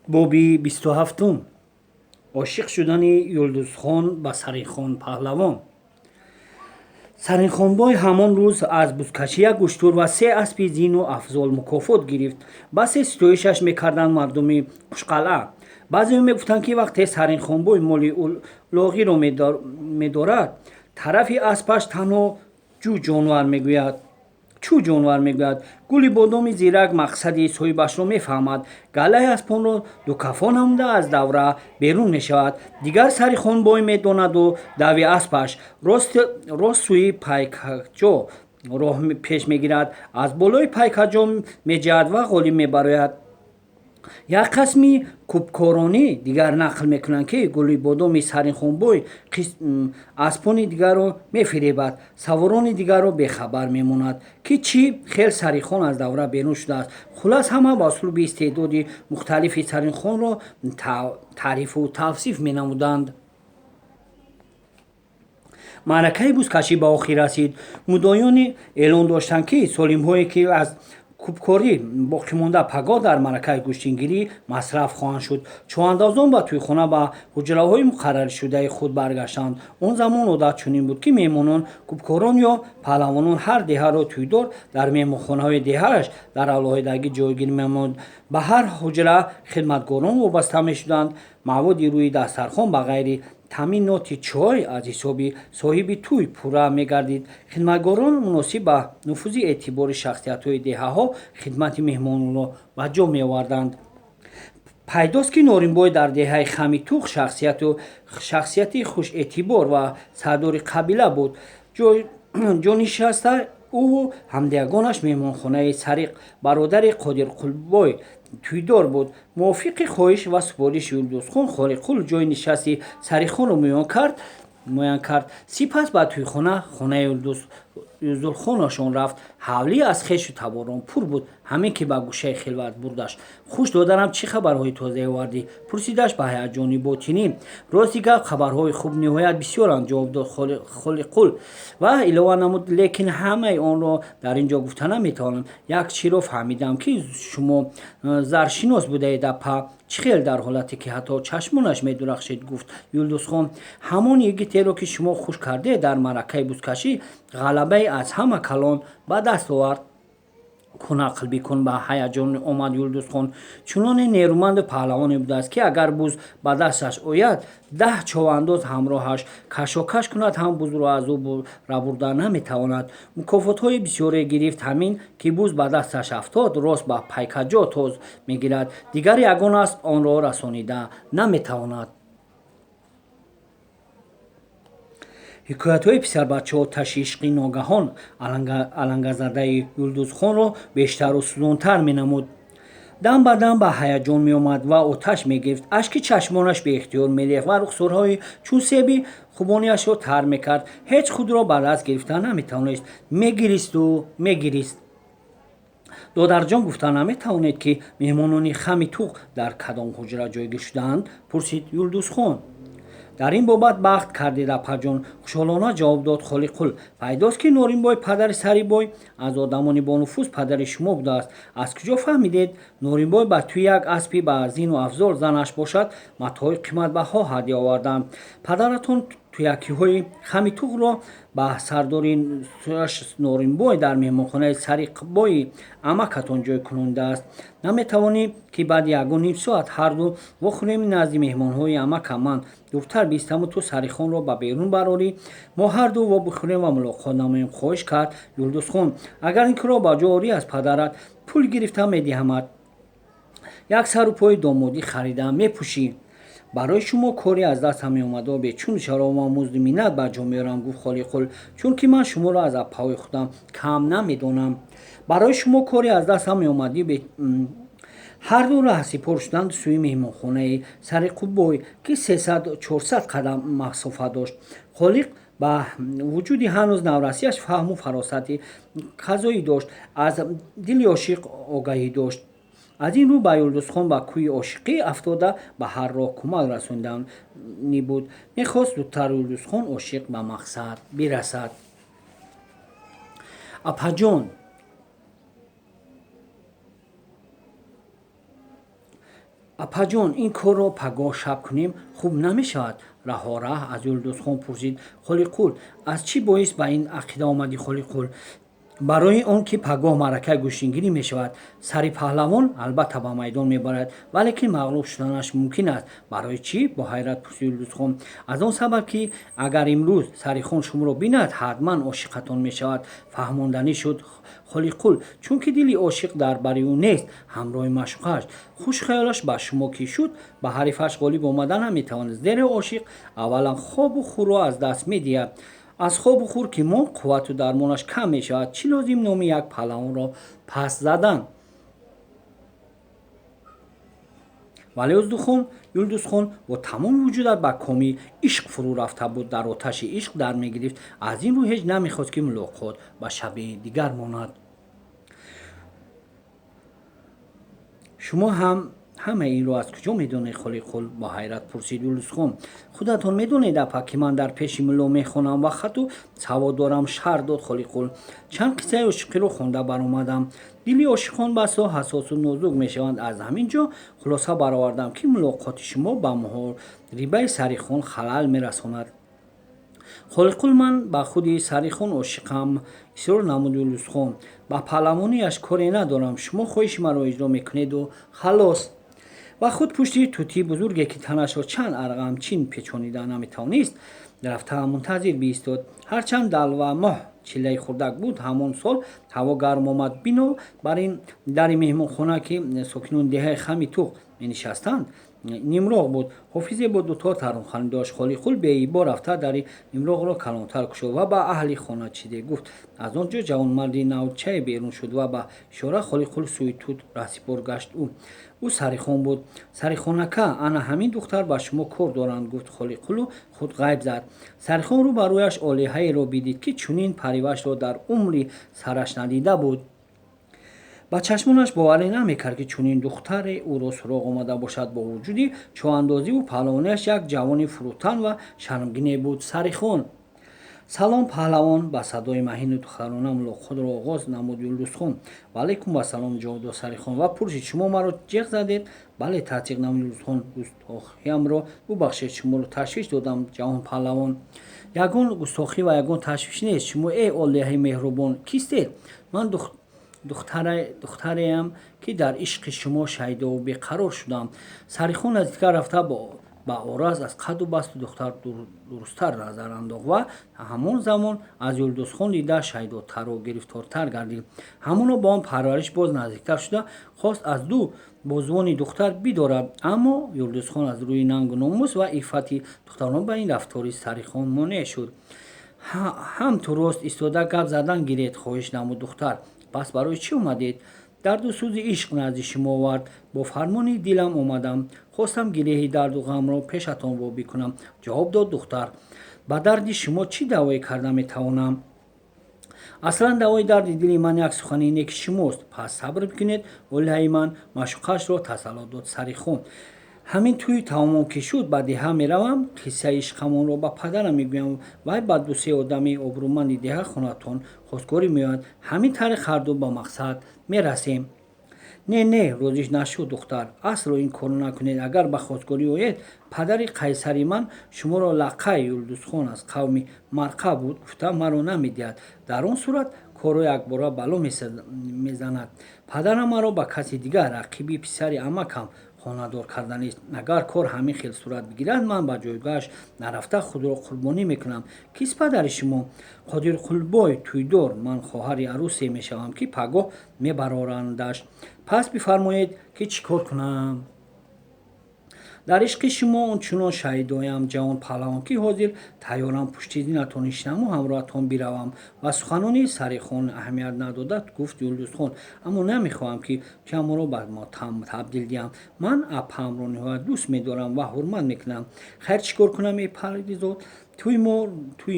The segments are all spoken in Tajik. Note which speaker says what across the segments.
Speaker 1: Боби 27-ум. Ошиқ шудани Юлдузхон ба Саринхон паҳлавон. Саринхонбой ҳамон рӯз аз бузкашӣ як уштур ва се аспи зину афзол мукофот гирифт. Басе ситоишаш мекарданд мардуми Қушқалъа. Баъзеҳо мегуфтанд, ки вақте Саринхонбой моли улоғиро медорад, тарафи аспаш танҳо ҷӯ ҷонвар мегӯяд. Чӯ ҷонвар мегӯяд. Гули бодоми зирак мақсади соҳибашро мефаҳмад. Галаи аспонро дукафо намуда аз давра берун мешавад. Дигар Сарихонбой медонаду дави аспаш рост сӯи пайкаҷо роҳ пеш мегирад. Аз болои пайкаҷо меҷаҳад ва ғолиб мебарояд. Як қасми кӯбкоронӣ дигар нақл мекунанд, ки гули бодоми Саринхонбой аспони дигарро мефиребад, саворони дигарро бехабар мемонад, ки чӣ хел Сарихон аз давра берун шудааст. Хулас, ҳама ба услуби истеъдоди мухталифи Саринхонро таърифу тавсиф менамуданд. Маъракаи бузкашӣ ба охир расид. Мудоёни эълон доштанд, ки солимҳое, ки аз кӯбкорӣ боқимонда, пагоҳ дар маъракаи гӯштингирӣ масраф хоҳанд шуд. Чӯҳандозон ба тӯйхона, ба ҳуҷраҳои муқарраршудаи худ баргаштанд. Он замон одат чунин буд, ки меҳмонон, кӯбкорон ё паҳлавонон ҳар деҳаро тӯйдор дар меҳмонхонаҳои деҳааш дар алоҳидагӣ ҷойгир мемонд. Ба ҳар ҳуҷра хидматгорон вобаста мешуданд. Маводи рӯи дастархон ба ғайри таъминоти чой аз ҳисоби соҳиби тӯй пурра мегардид. Хидматгорон муносиб ба нуфузи эътибори шахсиятҳои деҳаҳо хидмати меҳмононро ба ҷо меоварданд. Пайдост, ки Норинбой дар деҳаи Хамитух шахсияти хушэътибор ва сардори қабила буд. Ҷонишаста ӯву ҳамдиягонаш меҳмонхонаи Сариқ, бародари Қодирқулбой тӯйдор буд. Мувофиқи хоҳиш ва супориши Юлдузхон, Холиққул ҷойи нишасти Сарихонро муайян кард. Сипас ба тӯйхона, хонаи Юлдузхонашон рафт. Ҳавлӣ аз хешу таборон пур буд. Ҳамин ки ба гӯшаи хилват бурдаш. «Хуш, додарам, чӣ хабарҳои тозае овардӣ?» пурсидаш ба ҳаяҷони ботинӣ. «Рости гап, хабарҳои хуб ниҳоят бисёранд», ҷавоб дод Холиққул ва илова намуд: «Лекин ҳамаи онро дар ин ҷо гуфта наметавонам. Як чиро фаҳмидам, ки шумо заршинос будаед, апа». «Чӣ хел?» дар ҳолате ки ҳатто чашмонаш медурахшид гуфт Юлдузхон. «Ҳамон йигитеро, ки шумо хуш кардед, дар маъракаи бузкашӣ ғалабаи аз ҳама калон ба даст овард». «Ку, нақл бикун», ба ҳаяҷон омад Юлдузхон. «Чуноне нерӯманду паҳлавоне будааст, ки агар буз ба дасташ ояд, 10 човандоз ҳамроҳаш кашокаш кунад ҳам, бузро аз ӯ рабурда наметавонад. Мукофотҳои бисёре гирифт. Ҳамин ки буз ба дасташ афтод, рост ба пайкаҷо тоз мегирад. Дигар ягон асп онро расонида наметавонад». Ҳикоятҳои писарбачаҳо оташи ишқи ногаҳон алангазадаи Юлдузхонро бештару сӯзонтар менамуд. Дам ба дам ба ҳаяҷон меомад ва оташ мегирифт. Ашки чашмонаш беихтиёр мелехт ва рухсорҳои чун себи хубониашро тар мекард. Ҳеҷ худро ба даст гирифта наметавонист. Мегиристу мегирист. «Додарҷон, гуфта наметавонед, ки меҳмонони Хами Туғ дар кадом ҳуҷра ҷойгир шудаанд?» пурсид Юлдузхон. «Дар ин бобат бахт кардед, апаҷон», хушҳолона ҷавоб дод Холиққул. «Пайдост, ки Норинбой, падари Сарибой, аз одамони бонуфуз падари шумо будааст». «Аз куҷо фаҳмидед?» «Норинбой ба тӯи як аспи ба зину афзол, занаш бошад матоъҳои қиматбаҳо ҳадя оварданд. Падаратон тӯякиҳои Хами Туғро ба сардори Норинбой дар меҳмонхонаи Сариқбои амакатон ҷой кунондааст. Наметавонӣ, ки баъди ягон ним соат ҳарду вохӯрем назди меҳмонҳои амака? Ман дуртар биистаму ту Сарихонро ба берун барорӣ. Мо ҳарду вобихӯрем ва мулоқот намоем», хоҳиш кард Юлдузхон. «Агар ин корро ба ҷо орӣ, аз падарат пул гирифта медиҳамад. Як сару пои домодӣ харида мепӯшӣ». «Барои шумо коре аз дастам меомадо бечуну чаро ва музди миннат ба ҷо меорам», гуфт Холиққул, «чунки ман шуморо аз аппаҳои худам кам намедонам». Барои шумо коре аз дастам меомадӣ. Ҳарду раҳсипор шуданд сӯи меҳмонхонаи Сариқуббой, ки 300-400 қадам масофа дошт. Холиқ ба вуҷуди ҳанӯз наврасиаш фаҳму фаросати қазоӣ дошт, аз дили ошиқ огаҳӣ дошт. Аз ин рӯ ба Юлдузхон ба кӯи ошиқӣ афтода ба ҳар роҳ кӯмак расониданӣ буд. Мехост зудтар Юлдузхон ошиқ ба мақсад бирасад. «Апаҷон, Апаҷон, ин корро пагоҳ шаб кунем, хуб намешавад? Раҳораҳ аз Юлдузхон пурсид Холиқул. Аз чӣ боис ба ин ақида омадӣ, Холиқул? Барои он ки пагоҳ маъракаи гӯштингирӣ мешавад. Сари паҳлавон албатта ба майдон мебарад, валекин мағлуб шуданаш мумкин аст. Барои чӣ? Бо ҳайрат пурсид Юлдузхон. Аз он сабаб, ки агар имрӯз Сарихон шуморо бинад, ҳатман ошиқатон мешавад, фаҳмонданӣ шуд Холиқул. Чунки дили ошиқ дар бари ӯ нест, ҳамроҳи маъшуқааш. Хушхаёлаш ба шумо ки шуд, ба ҳарифаш ғолиб омада наметавонад, зеро ошиқ аввалан хобу хӯрро аз даст медиҳад. Аз хобу хӯр ки монд, қуввату дармонаш кам мешавад. Чӣ лозим номи як паҳлавонро паст задан? Вале Юлдузхон бо тамоми вуҷудаш ба коми ишқ фурӯ рафта буд, дар оташи ишқ дар мегирифт. Аз ин рӯ ҳеҷ намехост, ки мулоқот ба шаби дигар монад. Шумо ҳам ҳамаи инро аз куҷо медонед, Холиқул? Бо ҳайрат пурсид Юлдузхон. Худатон медонед, апа, ки ман дар пеши мулло мехонам ва хату савод дорам, шарҳ дод Холиқул. Чанд қиссаи ошиқиро хонда баромадам. Дили ошиқон басо ҳассосу нозук мешаванд. Аз ҳамин ҷо хулоса баровардам, ки мулоқоти шумо ба муҳорибаи Сарихон халал мерасонад. Холиқул, ман ба худи Сарихон ошиқам, исрор намуд Юлдузхон. Ба паҳлавонияш коре надорам. Шумо хоҳиши маро иҷро мекунеду халос. Ва худ пушти тутии бузурге, ки танашро чанд арғамчин печонида наметавонист, рафта мунтазир биистод. Ҳарчанд далва моҳ чиллаи хурдак буд, ҳамон сол ҳаво гарм омад. Бино бар ин, дари меҳмонхона, ки сокинони деҳаи Хами Туғ менишастанд, нимроғ буд. Ҳофизе бо дутор тарунханӣ дошт. Холиқул беибо рафта дари нимроғро калонтар кушод ва ба аҳли хона чизе гуфт. Аз он ҷо ҷавонмарди навчае берун шуд ва ба ишора Холиқул сӯи тут раҳсипор гашт. Ӯ Сарихон буд. Сарихонака, ана ҳамин духтар ба шумо кор доранд, гуфт Холиқулу худ ғайб зад. Сарихон рӯ ба рӯяш олиҳаеро бидид, ки чунин паривашро дар умри сараш надида буд. Ба чашмонаш боварӣ намекард, ки чунин духтаре ӯро суроғ омада бошад. Бо вуҷуди чоҳандозиву паҳлавонияш як ҷавони фурӯтан ва шармгине буд. Сарихон. Салом, паҳлавон, ба садои маҳину духтарона мулоқотро оғоз намуд Юлдузхон. Ваалайкум ассалом, ҷавоб дод Сарихон ва пурсид: шумо маро ҷеғ задед? Бале, тасдиқ намуд Юлдузхон. Густохиямро бубахшед, шуморо ташвиш додам, ҷавон паҳлавон. Ягон густохӣ ва ягон ташвиш нест. Шумо, эй олиҳаи меҳрубон, кистед? Ман духтареам, ки дар ишқи шумо шайдову беқарор шудам. Сарихон наздиктар рафта ба ораз аз қадду басту духтар дурусттар назар андохт ва ҳамон замон аз Юлдузхон дида шайдотару гирифтортар гардид. Ҳамоно ба он парвариш боз наздиктар шуда хост аз ду бозувони духтар бидорад, аммо Юлдузхон аз рӯи нангу номус ва иффати духтарон ба ин рафтори Сарихон монеъ шуд. Ҳам ту рост истода гап задан гиред, хоҳиш намуд духтар. Пас барои чӣ омадед? Дарду сӯзи ишқ назди шумо овард. Бо фармони дилам омадам. Хостам гиреҳи дарду ғамро пешатон во бикунам, ҷавоб дод духтар. Ба дарди шумо чӣ давое карда метавонам? Аслан давои дарди дили ман як сухани неки шумост. Пас сабр бикунед, олиҳаи ман, маъшуқашро тасалло дод Сарихон. Ҳамин тӯи тамомон ки шуд, ба деҳа меравам, қиссаи ишқамонро ба падарам мегӯям. Вай ба дусе одами обрӯманди деҳа хонатон хостгорӣ меояд. Ҳамин тариқ ҳарду ба мақсад мерасем. Не, не, розӣ нашуд духтар. Асло ин корро накунед. Агар ба хостгорӣ оед, падари қайсари ман шуморо лақай Юлдузхон аз қавми Марқа буд гуфта маро намедиҳад. Дар он сурат корро якбора бало мезанад. Падарам маро ба каси дигар, рақиби писари амакам, хонадор карданист. Агар кор ҳамин хел сурат бигирад, ман ба ҷойгоҳаш нарафта худро қурбонӣ мекунам. Кист падари шумо? Қодирқулбой тӯйдор. Ман хоҳари арӯсе мешавам, ки пагоҳ мебарорандаш. Пас бифармоед, ки чӣ кор кунам? Дар ишқи шумо ончунон шайдоям, ҷавон паҳлавон, ки ҳозир тайёрам пушти динатон нишинаму ҳамроҳатон биравам. Ва суханони Сарихон аҳамият надода гуфт Юлдузхон. Аммо намехоҳам, ки туямонро ба мотам табдил диҳам. Ман апаамро ниҳоят дӯст медорам ва ҳурмат мекунам. Хайр, чӣ кор кунам, эй паризод? Тӯи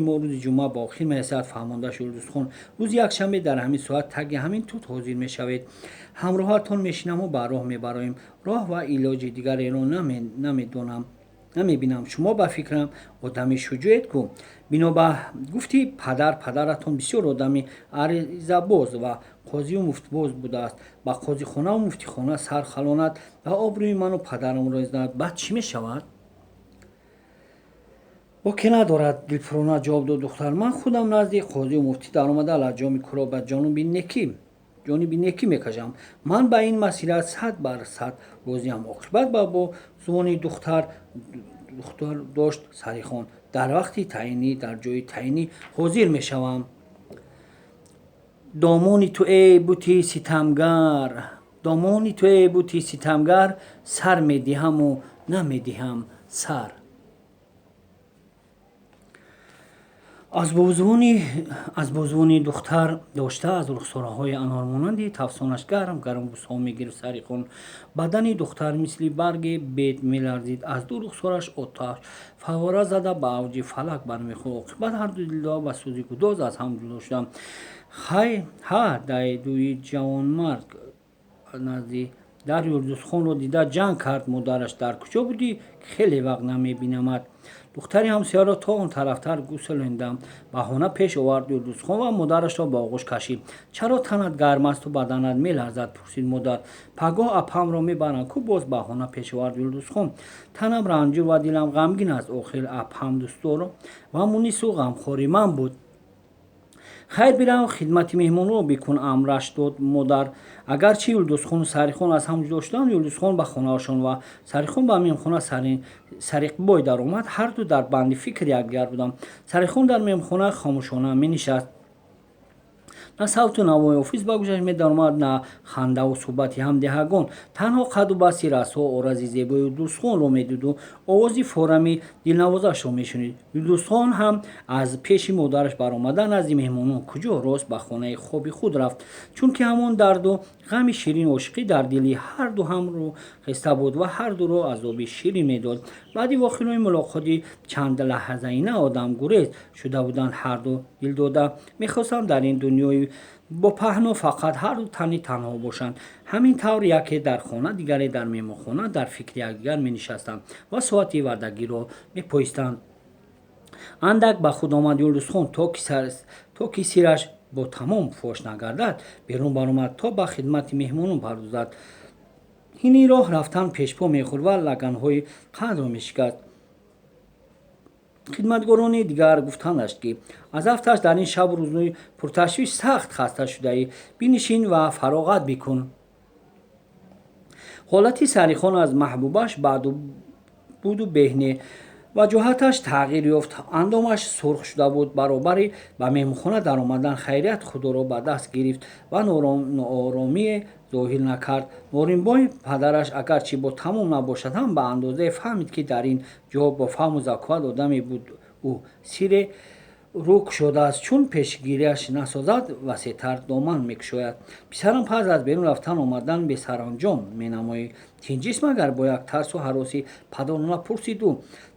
Speaker 1: мо рӯзи ҷумъа ба охир мерасад, фаҳмонда шуд Юлдузхон. Рӯзи якшанбе дар ҳамин соат таги ҳамин тут ҳозир мешавед. Ҳамроҳатон мешинаму ба роҳ мебароем. Роҳ ва илоҷи дигареро намедонам. Намебинам. Шумо, ба фикрам, одами шуҷӯед ку. Бино ба гуфти падар, падаратон бисёр одами аризабоз ва қозию муфтбоз будааст. Ба қозихонаву муфтихона сар халонад ва обрӯи ману падарамро изнад, баъд чӣ мешавад? Боке надорад, дилпурона ҷавоб дод духтар. Ман худам назди қозию муфтӣ даромада, лаҷоми кӯро ба ҷониби некӣ мекашам. Ман ба ин масъилат 100% розиам. Оқибат ба бозувони духтар дошт Сарихон. Дар вақти таъинӣ дар ҷои таъинӣ ҳозир мешавам. Домони ту, эй бути ситамгар, домони ту, эй бути ситамгар, сар медиҳаму намедиҳам сар. Аз бозувони духтар дошта, аз рухсораҳои анормонанди тафсонаш гарм гарм бусҳо мегирифт Сарихон. Бадани духтар мисли барги бед меларзид. Аз ду рухсораш оташ фаввора зада, ба авҷи фалак бармехӯрд. Оқибат ҳарду дилдода ба сӯзи гудоз аз ҳам ҷудо шуданд. Хай, ҳа, дайдуи ҷавонмард назди дар Юлдузхонро дида, ҷанг кард модараш: «Дар куҷо будӣ, ки хеле вақт намебинамад?» «Духтари ҳамсояро то он тарафтар гуселондам», баҳона пеш овард Юлдузхон ва модарашро ба оғӯш кашид. «Чаро танат гарм асту баданат меларзад?» пурсид модар. «Пагоҳ апамро мебарам ку», боз баҳона пеш овард Юлдузхон. «Танам ранҷур ва дилам ғамгин аст. Охир апам дӯстдор ва мунису ғамхори ман буд. Хайр, бирав, хидмати меҳмонро бикун», амраш дод модар. Агарчи Юлдузхону Сарихон аз ҳам ҷудо шуданд, Юлдузхон ба хонаашон ва Сарихон ба меҳмонхона Сариқбой даромад, ҳарду дар банди фикри якдигар буданд. Сарихон дар меҳмонхона хомӯшона менишаст. На савту навои офис ба гӯшаш медаромад, на хандаву суҳбати ҳамдеҳагон. Танҳо қаду басти расо, орази зебои Юлдузхонро медиду овози форами дилнавозашро мешунид. Юлдузхон ҳам аз пеши модараш баромада, назди меҳмонон куҷо, рост ба хонаи хоби худ рафт, чунки ҳамон дарду ғами ширини ошиқӣ дар дили ҳарду ҳам рӯ хеста буд ва ҳардуро азоби ширин медод. Баъди вохӯрии мулоқоти чандлаҳзаина одамгурез шуда буданд ҳарду дилдода. Мехостанд дар ин дунёи бопаҳно фақат ҳарду тани танҳо бошанд. Ҳамин тавр яке дар хона, дигаре дар меҳмонхона дар фикри якдигар менишастанд ва соати вардагиро мепоистанд. Андак ба худ омад Юлдузхон. То ки сираш бо тамом фош нагардад, берун баромад, то ба хидмати меҳмонон пардозад. Ҳини роҳ рафтан пешпо мехӯрд ва лаганҳои қандро мешикаст. Хидматгорони дигар гуфтандаш, ки аз афташ дар ин шабу рӯзи пурташвиш сахт хаста шудаӣ, бинишин ва фароғат бикун. Ҳолати Сарихон аз маҳбубаш баъду буду беҳне. Ваҷоҳаташ тағйир ёфт, андомаш сурх шуда буд. Баробари ба меҳмонхона даромадан хайрият худоро ба даст гирифт ва нооромие зоҳир накард. Норинбой падараш агарчи бо тамом набошад ҳам, ба андозае фаҳмид, ки дар ин ҷо бо фаҳму заковат одаме буд. Ӯ сире рӯ кушодааст, чун пешгириаш насозад, васеътар доман мекушояд. «Писарам, пас аз берун рафтан омадан бесаранҷом менамоӣ. Тинҷист магар?» бо як тарсу ҳароси падарона пурсид ӯ.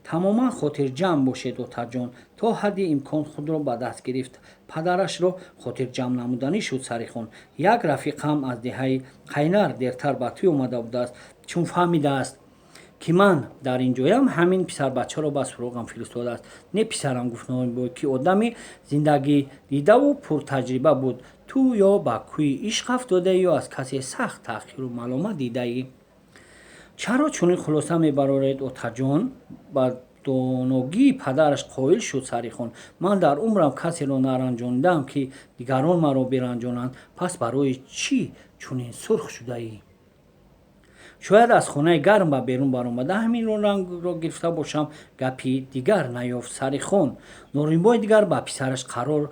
Speaker 1: «Тамоман хотирҷамъ бошед, отаҷон», то ҳадди имкон худро ба даст гирифт, падарашро хотирҷамъ намуданӣ шуд Сарихон. «Як рафиқам аз деҳаи Қайнар дертар ба тӯй омада будааст. Чун фаҳмидааст, ки ман дар ин ҷоям, ҳамин писарбачаро ба суроғам фиристодааст». «Не, писарам, гуфт Норинбой, ки одами зиндагӣ дидаву пуртаҷриба буд, ту ё ба кӯи ишқ афтодаӣ, ё аз касе сахт таҳқиру маломат дидаӣ. «Чаро чунин хулоса мебароред, отаҷон?» ба доногии падараш қоил шуд Сарихон. «Ман дар умрам касеро наранҷонидаам, ки дигарон маро биранҷонанд. Пас барои чӣ чунин сурх шудаӣ?» «Шояд аз хонаи гарм ба берун баромада ҳаминро рангро гирифта бошам», гапи дигар наёфт Сарихон. Норинбой дигар ба писараш қарор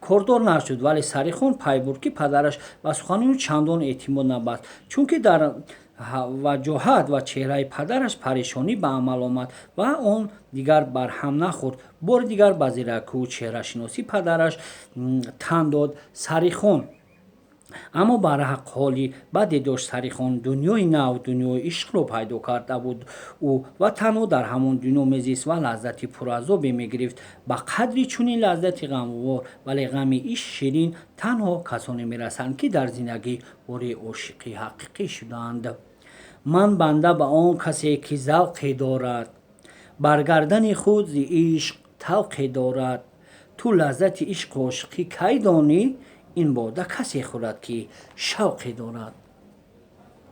Speaker 1: кордор нашуд, вале Сарихон пай бурд, ки падараш ба суханони ӯ чандон эътимод набаст, чунки дар ваҷоҳат ва чеҳраи падараш парешонӣ ба амал омад ва он дигар барҳам нахӯрд. Бори дигар ба зиракиву чеҳрашиносии падараш тан дод Сарихон. Аммо барҳақ ҳоли баде дошт Сарихон. Дунёи нав, дунёи ишқро пайдо карда буд ӯ ва танҳо дар ҳамон дунё мезист ва лаззати пуразобе мегирифт. Ба қадри чунин лаззати ғамвор, вале ғами ишқ ширин танҳо касоне мерасанд, ки дар зиндагӣ бори ошиқи ҳақиқӣ шудаанд. Ман банда ба он касе, ки завқе дорад. Бар гардани худ зи ишқ тавқе дорад. Ту лаззати ишқу ошиқӣ кай донӣ? Ин бода касе хӯрад, ки шавқе дорад.